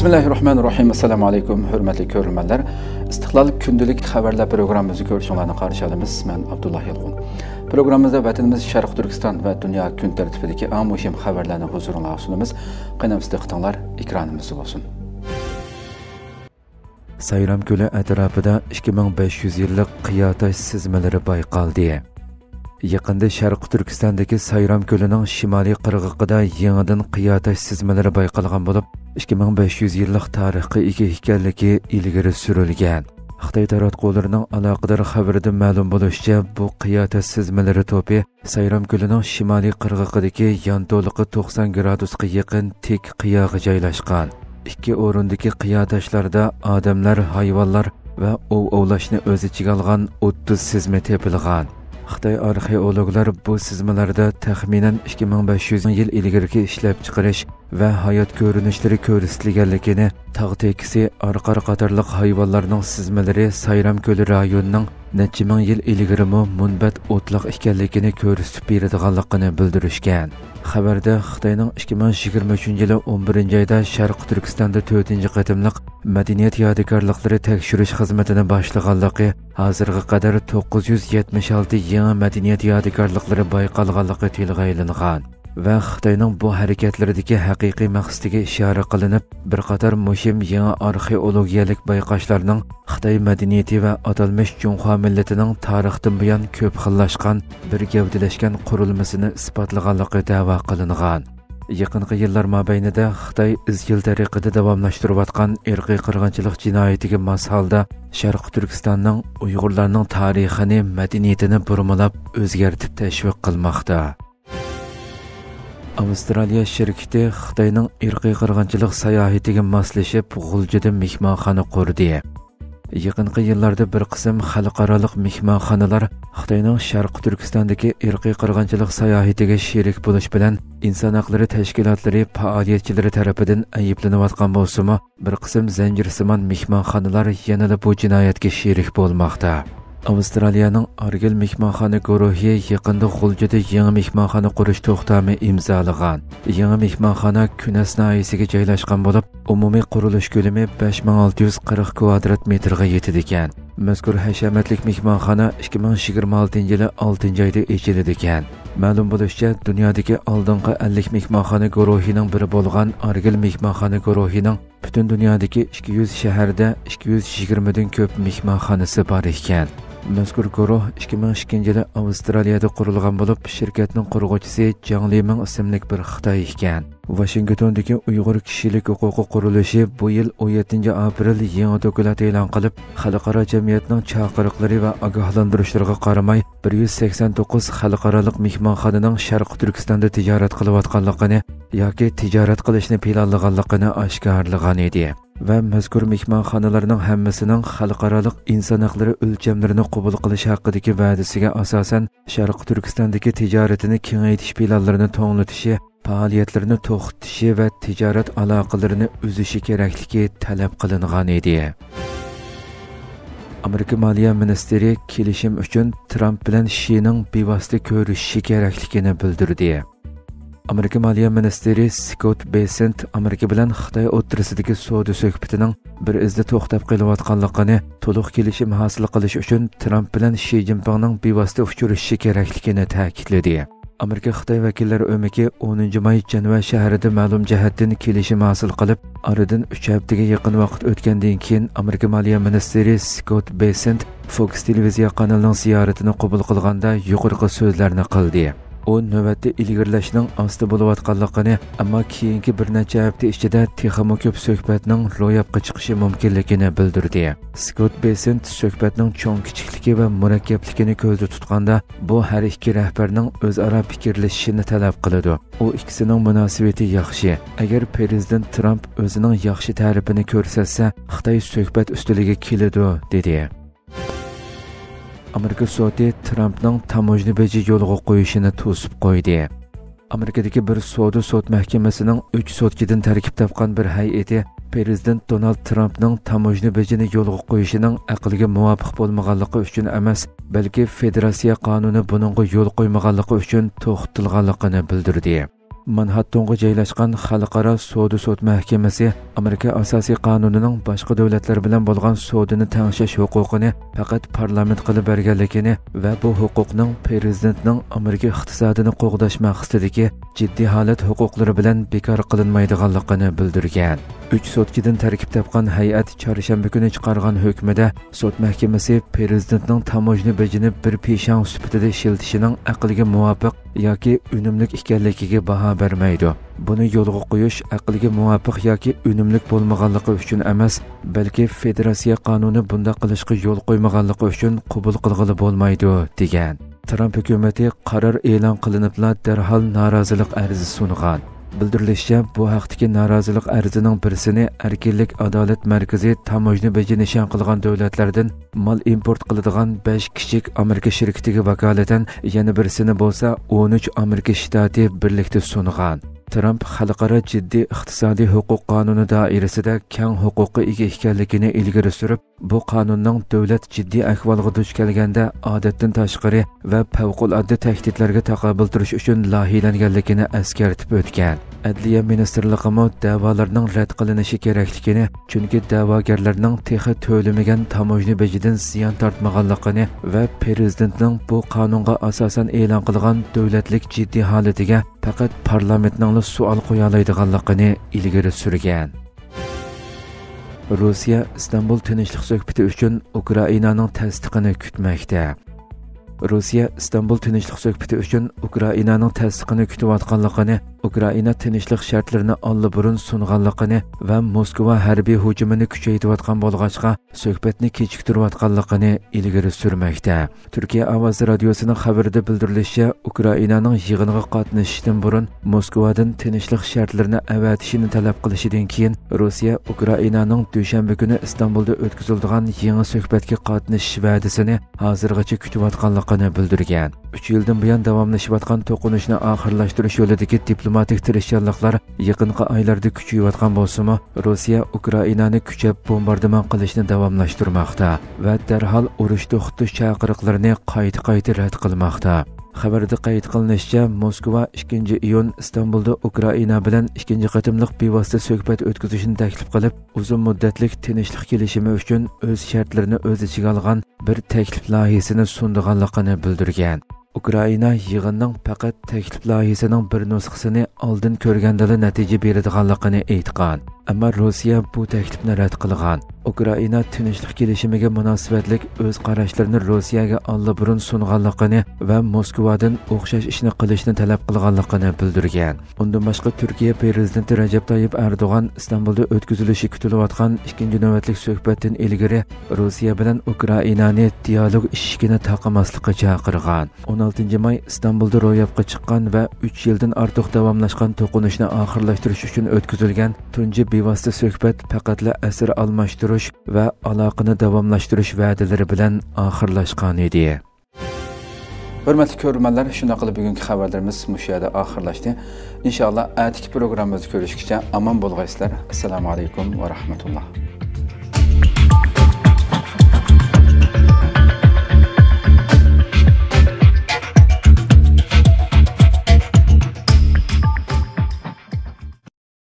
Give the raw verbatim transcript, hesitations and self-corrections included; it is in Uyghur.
بىسمىللاھىررەھمانىررەھىم. ئەسسالامۇ ئەلەيكۇم، ھۆرمەتلىك كۆرۈرمەنلەر. ئىستىقلال كۈندىلىك خەۋەرلەر پروگراممىمىزنى كۆرۈشۈڭلارنى قارشى ئالىمىز. مەن ئابدۇللا يالقۇن. پروگراممىمىزدا ۋەتىنىمىز شەرقىي تۈركىستان ۋە دۇنيا كۈن تەرتىپىدىكى ئەڭ مۇھىم خەۋەرلەرنى ھۇزۇرۇڭلارغا سۇنىمىز. قېنى ئەمىسە دىققىتىڭلار ئېكرانىمىزدا بولسۇن. سايرام كۆلى ئەتراپىدا ئىككى مىڭ بەش يۈز يىللىق قىيا تاش سىزمىلىرى بايقالدى. يېقىندا شەرقىي تۈركىستاندىكى سايرام كۆلىنىڭ شىمالىي قىرغىقىدا يېڭىدىن قىيا تاش سىزمىلىرى بايقالغان بولۇپ، ئىككى مىڭ بەش يۈز يىللىق تارىخقا ئىگە ئىكەنلىكى ئىلگىرى سۈرۈلگەن. خىتاي تاراتقۇلىرىنىڭ ئالاقىدار خەۋىرىدىن مەلۇم بولۇشىچە، بۇ قىيا تاش سىزمىلىرى توپى سايرام كۆلىنىڭ شىمالىي قىرغىقىدىكى يانتۇلۇقى توقسان گرادۇسقا يېقىن تىك قىياغا جايلاشقان. ئىككى ئورۇندىكى قىيا تاشلاردا ئادەملەر، ھايۋانلار ۋە ئوۋ ئوۋلاشنى ئۆز ئىچىگە ئالغان ئوتتۇز سىزما تېپىلغان. خىتاي ئارخېئولوگلار بۇ سىزمىلاردا تەخمىنەن ئىككى مىڭ بەش يۈز يىل ئىلگىرىكى ئىشلەپچىقىرىش ۋە ھايات كۆرۈنۈشلىرى كۆرسىتىلگەنلىكىنى، تاغ تېكىسى، ئارقار قاتارلىق ھايۋانلارنىڭ سىزمىلىرى سايرام كۆلى رايونىنىڭ نەچچە مىڭ يىل ئىلگىرىمۇ مۇنبەت ئوتلاق ئىكەنلىكىنى كۆرسىتىپ بېرىدىغانلىقىنى بىلدۈرۈشكەن. خەۋەردە خىتاينىڭ ئىككى مىڭ يىگىرمە ئۈچىنچى يىلى ئون بىرىنچى ئايدا شەرقىي تۈركىستاندا تۆتىنچى قېتىملىق مەدەنىيەت يادىكارلىقلىرى تەكشۈرۈش خىزمىتىنى باشلىغانلىقى، ھازىرغا قەدەر توققۇز يۈز يەتمىش ئالتە يېڭى مەدەنىيەت يادىكارلىقلىرى بايقالغانلىقى تىلغا ئېلىنغان ۋە خىتاينىڭ بۇ ھەرىكەتلىرىدىكى ھەقىقىي مەقسىتىگە ئىشارە قىلىنىپ، بىر قاتار مۇھىم يېڭى ئارخېئولوگىيەلىك بايقاشلارنىڭ خىتاي مەدەنىيىتى ۋە ئاتالمىش جۇڭخۇا مىللىتىنىڭ تارىختىن بۇيان كۆپ خىللاشقان، بىر گەۋدىلەشكەن قۇرۇلمىسىنى ئىسپاتلىغانلىقى دەۋا قىلىنغان. يېقىنقى يىللار مابەينىدە خىتاي ئىزچىل تەرىقىدە داۋاملاشتۇرۇۋاتقان ئىرقىي قىرغىنچىلىق جىنايىتىگە ماس ھالدا شەرقىي تۈركىستاننىڭ ئۇيغۇرلارنىڭ تارىخىنى، مەدەنىيىتىنى بۇرمىلاپ ئۆزگەرتىپ تەشۋىق قىلماقتا. ئاۋسترالىيە شىركىتى خىتاينىڭ ئىرقىي قىرغىنچىلىق ساياھىتىگە ماسلىشىپ، غۇلجىدا مېھمانخانا قۇردى. يېقىنقى يىللاردا بىر قىسىم خەلقئارالىق مېھمانخانىلار خىتاينىڭ شەرقىي تۈركىستاندىكى ئىرقىي قىرغىنچىلىق ساياھىتىگە شېرىك بولۇش بىلەن ئىنسان ھەقلىرى تەشكىلاتلىرى پائالىيەتچىلىرى تەرىپىدىن ئەيىبلىنىۋاتقان بولسىمۇ، بىر قىسىم زەنجىرسىمان مېھمانخانىلار يەنىلا بۇ جىنايەتكە شېرىك بولماقتا. ئاۋسترالىيەنىڭ ئارگىل مېھمانخانا گۇرۇھى يېقىندا غۇلجىدا يېڭى مېھمانخانا قۇرۇش توختامى ئىمزالىغان. يېڭى مېھمانخانا كۈنەس ناھىيەسىگە جايلاشقان بولۇپ، ئومۇمىي قۇرۇلۇش كۆلىمى بەش مىڭ ئالتە يۈز قىرىق كۋادرات مېتىرغا يېتىدىكەن. مەزكۇر ھەشەمەتلىك مېھمانخانا ئىككى مىڭ يىگىرمە ئالتىنچى يىلى ئالتىنچى ئايدا ئېچىلىدىكەن. مەلۇم بولۇشىچە، دۇنيادىكى ئالدىنقى ئەللىك مېھمانخانا گۇرۇھىنىڭ بىرى بولغان ئارگىل مېھمانخانا گۇرۇھىنىڭ پۈتۈن دۇنيادىكى ئىككى يۈز شەھەردە ئىككى يۈز يىگىرمىدىن كۆپ مېھمانخانىسى بار ئىكەن. مەزكۇر گۇرۇھ ئىككى مىڭ ئىككىنچى يىلى ئاۋسترالىيەدە قۇرۇلغان بولۇپ، شىركەتنىڭ قۇرغۇچىسى جاڭ لىمىڭ ئىسىملىك بىر خىتاي ئىكەن. ۋاشىنگتوندىكى ئۇيغۇر كىشىلىك ھوقۇقى قۇرۇلۇشى بۇ يىل ئون يەتتىنچى ئاپرېل يېڭى دوكلات ئېلان قىلىپ، خەلقئارا جەمئىيەتنىڭ چاقىرىقلىرى ۋە ئاگاھلاندۇرۇشلىرىغا قارىماي، بىر يۈز سەكسەن توققۇز خەلقئارالىق مېھمانخانىنىڭ شەرقىي تۈركىستاندا تىجارەت قىلىۋاتقانلىقىنى ياكى تىجارەت قىلىشنى پىلانلىغانلىقىنى ئاشكارىلىغان ئىدى. ۋە مەزكۇر مېھمانخانىلارنىڭ ھەممىسىنىڭ خەلقئارالىق ئىنسان ھەقلىرى ئۆلچەملىرىنى قوبۇل قىلىش ھەققىدىكى ۋەدىسىگە ئاساسەن، شەرقىي تۈركىستاندىكى تىجارىتىنى كېڭەيتىش پىلانلىرىنى توڭلىتىشى، پائالىيەتلىرىنى توختىتىشى ۋە تىجارەت ئالاقىلىرىنى ئۈزۈشى كېرەكلىكى تەلەپ قىلىنغان ئىدى. ئامېرىكا مالىيە مىنىستىرى كېلىشىم ئۈچۈن ترامپ بىلەن شىنىڭ بىۋاسىتە كۆرۈشۈشى كېرەكلىكىنى بىلدۈردى. ئامېرىكا مالىيە مىنىستىرى سكوت بېسېنت ئامېرىكا بىلەن خىتاي ئوتتۇرىسىدىكى سودا سۆھبىتىنىڭ بىر ئىزدا توختاپ قېلىۋاتقانلىقىنى، تولۇق كېلىشىم ھاسىل قىلىش ئۈچۈن ترامپ بىلەن شى جىنپىڭنىڭ بىۋاسىتە ئۇچرىشىشى كېرەكلىكىنى تەكىتلىدى. ئامېرىكا خىتاي ۋەكىللەر ئۆمىكى ئونىنچى ماي جەنۋە شەھىرىدە مەلۇم جەھەتتىن كېلىشىم ھاسىل قىلىپ، ئارىدىن ئۈچ ھەپتىگە يېقىن ۋاقىت ئۆتكەندىن كېيىن، ئامېرىكا مالىيە مىنىستىرى سكوت بېسېنت فوكس تېلېۋىزىيە قانىلىنىڭ زىيارىتىنى قوبۇل قىلغاندا يۇقىرىقى سۆزلەرنى قىلدى. ئۇ نۆۋەتتە ئىلگىرىلەشنىڭ ئاستا بولۇۋاتقانلىقىنى، ئەمما كېيىنكى بىر نەچچە ھەپتە ئىچىدە تېخىمۇ كۆپ سۆھبەتنىڭ روياپقا چىقىشى مۇمكىنلىكىنى بىلدۈردى. سكوت بېسېنت سۆھبەتنىڭ چوڭ كىچىكلىكى ۋە مۇرەككەپلىكىنى كۆزدە تۇتقاندا، بۇ ھەر ئىككى رەھبەرنىڭ ئۆزئارا پىكىرلىشىشىنى تەلەپ قىلىدۇ. ئۇ ئىككىسىنىڭ مۇناسىۋىتى ياخشى. ئەگەر پىرېزىدېنت ترامپ ئۆزىنىڭ ياخشى تەرىپىنى كۆرسەتسە، خىتاي سۆھبەت ئۈستىلىگە كېلىدۇ، دېدى. ئامېرىكا سوتى ترامپنىڭ تاموژنا بېجى يولغا قويۇشىنى توسۇپ قويدى. ئامېرىكىدىكى بىر سودا سوت مەھكىمىسىنىڭ ئۈچ سوتچىدىن تەركىب تاپقان بىر ھەيئىتى پىرېزىدېنت دونالد ترامپنىڭ تاموژنا بېجىنى يولغا قويۇشىنىڭ ئەقىلگە مۇۋاپىق بولمىغانلىقى ئۈچۈن ئەمەس، بەلكى فېدېراتسىيە قانۇنى بۇنىڭغا يول قويمىغانلىقى ئۈچۈن توختىتىلغانلىقىنى بىلدۈردى. مانھاتتونغا جايلاشقان خەلقئارا سودا سوت مەھكىمىسى ئامېرىكا ئاساسىي قانۇنىنىڭ باشقا دۆلەتلەر بىلەن بولغان سودىنى تەڭشەش ھوقۇقىنى پەقەت پارلامېنتقىلا بەرگەنلىكىنى ۋە بۇ ھوقۇقنىڭ پىرېزىدېنتنىڭ ئامېرىكا ئىقتىسادىنى قوغداش مەقسىتىدىكى جىددىي ھالەت ھوقۇقلىرى بىلەن بىكار قىلىنمايدىغانلىقىنى بىلدۈرگەن. ئۈچ سوتكىدىن تەركىب تاپقان ھەيئەت چارشەنبە كۈنى چىقارغان ھۆكمىدە سوت مەھكىمىسى پىرېزىدېنتنىڭ تاموژنا بېجىنى بىر پىشاڭ سۈپىتىدە ئىشلىتىشىنىڭ ئەقىلگە مۇۋاپىق ياكى ئۈنۈملۈك ئىكەنلىكىگە باھا بەرمەيدۇ. بۇنى يولغا قويۇش ئەقىلگە مۇۋاپىق ياكى ئۈنۈملۈك بولمىغانلىقى ئۈچۈن ئەمەس، بەلكى فېدېراتسىيە قانۇنى بۇنداق قىلىشقا يول قويمىغانلىقى ئۈچۈن قوبۇل قىلغىلى بولمايدۇ، دېگەن. ترامپ ھۆكۈمىتى قارار ئېلان قىلىنىپلا دەرھال نارازىلىق ئەرزى سۇنغان. بىلدۈرۈلۈشىچە، بۇ ھەقتىكى نارازىلىق ئەرزىنىڭ بىرسىنى ئەركىنلىك ئادالەت مەركىزى تاموژنا بېجى نىشان قىلغان دۆلەتلەردىن مال ئىمپورت قىلىدىغان بەش كىچىك ئامېرىكا شىركىتىگە ۋاكالىتەن، يەنە بىرسىنى بولسا ئون ئۈچ ئامېرىكا شتاتى بىرلىكتە سۇنغان. ترامپ خەلقئارا جىددىي ئىقتىسادىي ھوقۇق قانۇنى دائىرىسىدە كەڭ ھوقۇققا ئىگە ئىكەنلىكىنى ئىلگىرى سۈرۈپ، بۇ قانۇننىڭ دۆلەت جىددىي ئەھۋالغا دۇچ كەلگەندە ئادەتتىن تاشقىرى ۋە پەۋقۇلئاددە تەھدىتلەرگە تاقابىل تۇرۇش ئۈچۈن لايىھەلەنگەنلىكىنى ئەسكەرتىپ ئۆتكەن. ئەدلىيە مىنىستىرلىقىمۇ دەۋالارنىڭ رەت قىلىنىشى كېرەكلىكىنى، چۈنكى دەۋاگەرلەرنىڭ تېخى تۆلىمىگەن تاموژنا بېجىدىن زىيان تارتمىغانلىقىنى ۋە پىرېزىدېنتنىڭ بۇ قانۇنغا ئاساسەن ئېلان قىلغان دۆلەتلىك جىددىي ھالىتىگە پەقەت پارلامېنتنىڭلا سوئال قويالايدىغانلىقىنى ئىلگىرى سۈرگەن. روسىيە ئىستانبۇل تىنچلىق سۆھبىتى ئۈچۈن ئۇكرائىنانىڭ تەستىقىنى كۈتمەكتە. روسىيە ئىستانبۇل تىنچلىق سۆھبىتى ئۈچۈن ئۇكرائىنانىڭ تەستىقىنى كۈتۈۋاتقانلىقىنى، ئۇكرائىنا تىنچلىق شەرتلىرىنى ئاللىبۇرۇن سۇنغانلىقىنى ۋە موسكۋا ھەربىي ھۇجۇمىنى كۈچەيتىۋاتقان بولغاچقا، سۆھبەتنى كېچىكتۈرۈۋاتقانلىقىنى ئىلگىرى سۈرمەكتە. تۈركىيە ئاۋازى رادىيوسىنىڭ خەۋىرىدە بىلدۈرۈلۈشىچە، ئۇكرائىنانىڭ يىغىنغا قاتنىشىشتىن بۇرۇن موسكۋادىن تىنچلىق شەرتلىرىنى ئەۋەتىشىنى تەلەپ قىلىشىدىن كېيىن، روسىيە ئۇكرائىنانىڭ دۈشەنبە كۈنى ئىستانبۇلدا ئۆتكۈزۈلىدىغان يېڭى سۆھبەتكە قاتنىشىش ۋەدىسىنى ھازىرغىچە كۈتۈۋاتقانلىقىنى بىلدۈرگەن. ئۈچ يىلدىن بۇيان داۋاملىشىۋاتقان توقۇنۇشنى ئاخىرلاشتۇرۇش يولىدىكى دىپلوماتىك تىرىشچانلىقلار يېقىنقى ئايلاردا كۈچىيىۋاتقان بولسىمۇ، روسىيە ئۇكرائىنانى كۈچەپ بومباردىمان قىلىشنى داۋاملاشتۇرماقتا ۋە دەرھال ئۇرۇش توختىتىش چاقىرىقلىرىنى قايتا-قايتا رەت قىلماقتا. خەۋەردە قەيت قىلىنىشىچە، موسكۋا ئىككىنچى ئىيۇن ئىستانبۇلدا ئۇكرائىنا بىلەن ئىككىنچى قېتىملىق بىۋاسىتە سۆھبەت ئۆتكۈزۈشنى تەكلىپ قىلىپ، ئۇزۇن مۇددەتلىك تىنچلىق كېلىشىمى ئۈچۈن ئۆز شەرتلىرىنى ئۆز ئىچىگە ئالغان بىر تەكلىپ لايىھىسىنى سۇنىدىغانلىقىنى بىلدۈرگەن. ئۇكرائىنا يىغىننىڭ پەقەت تەكلىپ لايىھىسىنىڭ بىر نۇسخىسىنى ئالدىن كۆرگەندىلا نەتىجە بېرىدىغانلىقىنى ئېيتقان. ئەمما روسىيە بۇ تەكلىپنى رەت قىلغان. ئۇكرائىنا تىنچلىق كېلىشىمىگە مۇناسىۋەتلىك ئۆز قاراشلىرىنى روسىيەگە ئاللىبۇرۇن سۇنغانلىقىنى ۋە موسكۋادىن ئوخشاش ئىشنى قىلىشنى تەلەپ قىلغانلىقىنى بىلدۈرگەن. ئۇندىن باشقا، تۈركىيە پىرېزىدېنتى رەجەپ تايىپ ئەردوغان ئىستانبۇلدا ئۆتكۈزۈلۈشى كۈتۈلۈۋاتقان ئىككىنچى نۆۋەتلىك سۆھبەتتىن ئىلگىرى روسىيە بىلەن ئۇكرائىنانى دىيالوگ ئىشىكىنى تاقىماسلىققا چاقىرغان. ئون ئالتىنچى ماي ئىستانبۇلدا روياپقا چىققان ۋە ئۈچ يىلدىن ئارتۇق داۋاملاشقان توقۇنۇشنى ئاخىرلاشتۇرۇش ئۈچۈن ئۆتكۈزۈلگەن تۇنجى بىۋاسىتە سۆھبەت پەقەتلا ئەسىر ئالماشتۇرۇش ۋە ئالاقىنى داۋاملاشتۇرۇش ۋەدىلىرى بىلەن ئاخىرلاشقانىدى. ھۆرمەتلىك كۆرۈرمەنلەر، شۇنداق قىلىپ بۈگۈنكى خەۋەرلىرىمىز مۇشۇ يەردە ئاخىرلاشتى. ئىنشائاللا، ئەتىكى پروگراممىمىزدا كۆرۈشكىچە ئامان بولغايسىلەر. ئەسسالامۇ ئەلەيكۇم ۋە رەھمەتۇللا.